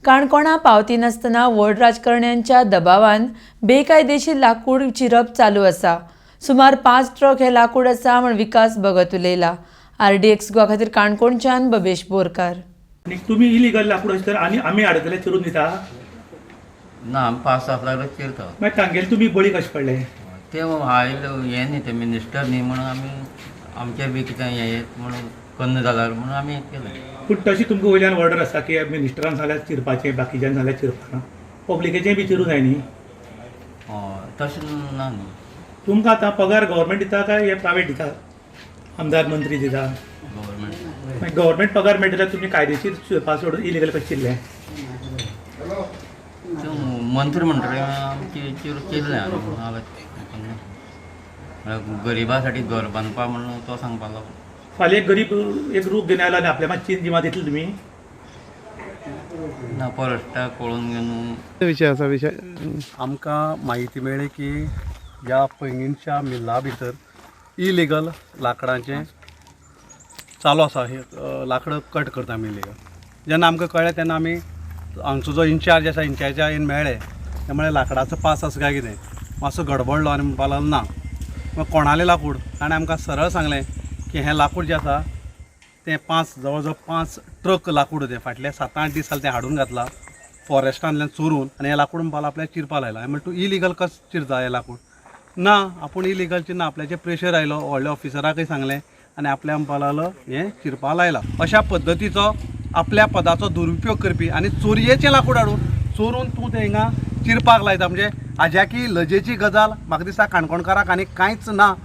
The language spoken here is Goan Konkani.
काणकोणा पावती नासतना व्हड राजकारण्यांच्या दबावान बेकायदेशीर लाकूड चिरप चालू आसा. सुमार 5 ट्रक हे लाकूड आसा म्हण विकास भगत उलयला. आरडीएक्स गोवा खातीर काणकोणच्यान बबेश बोरकार. आनी तुमी इलिगल लाकूड अशें तर आनी आमी हाडटले चिरून दिता. ना, आमी पास आसल्यार चिरता. मागीर तांगेले तुमी बळी कशें पडले? ते आयले हें न्ही, ते मिनिस्टर न्ही म्हणून आमी आमचें बी कितें हें येत म्हणून कन्न जाल्यार म्हणून आमी हें केलें. पूण तशी तुमकां वयल्यान ऑर्डर आसा की मिनिस्टरान सांगल्यार चिरपाचें, बाकीच्यान सांगल्यार चिरपाना, पब्लिकेचें बी चिरूं जाय न्ही? हय, तशें ना न्ही. तुमकां आतां पगार गव्हर्मेंट दिता काय हे प्रायवेट दिता, आमदार मंत्री दिता? गव्हर्मेंट. मागीर गव्हर्मेंट पगार मेळटा जाल्यार तुमी कायदेशीर चिरपा सोडून इलिगल कशें चिरलें? ते मंत्री म्हणटकीर आमची चिरलें आमी, नाजाल्यार गरिबा साठी घर बांदपा म्हणून तो सांगपाक लागलो. फाल्यां एक गरीब एक रूप घेवन आयलो आनी आपल्या मातशी जिमा दितली तुमी? ना, फॉरेस्टाक पळोवन घेवन. विशय आसा विशय. आमकां म्हायती मेळ्ळी की ह्या पैंगीणच्या मिल्ला भितर इलिगल लांकडांचें चालू आसा, हे लांकडां कट करता आमी इलिगल. जेन्ना आमकां कळ्ळें तेन्ना आमी हांगचो जो इन्चार्ज आसा, इन्चार्जा येवन मेळ्ळे. ते म्हळ्यार लांकडाचो पास आसा काय कितें, मातसो गडबडलो आनी म्हणपाक लागलो ना. मग कोणालें लाकूड? ताणें आमकां सरळ सांगलें की हें लाकूड जें आसा तें 5, जवळ जवळ 5 ट्रक लाकूड तें फाटले 7-8 दीस जाले तें हाडून घातलां फॉरेस्टांतल्यान चोरून आनी हें लाकूड म्हणपाक आपल्याक चिरपाक लायलां. हांवें म्हणलें, तूं इलिगल कशें चिरता हें लाकूड? ना, आपूण इलिगल चिरना. आपल्याचेर प्रेशर आयलो, व्हडल्या ऑफिसराकय सांगलें आनी आपल्या म्हणपाक लागलो हें चिरपाक लायलां. अशा पद्दतीचो आपल्या पदाचो दुरुपयोग करपी आनी चोरयेचें लाकूड हाडून चोरून तूं तें हिंगा चिरपाक लायता म्हणजे हाज्याकी लजेची गजाल म्हाका दिसता काणकोणकाराक आनी कांयच ना.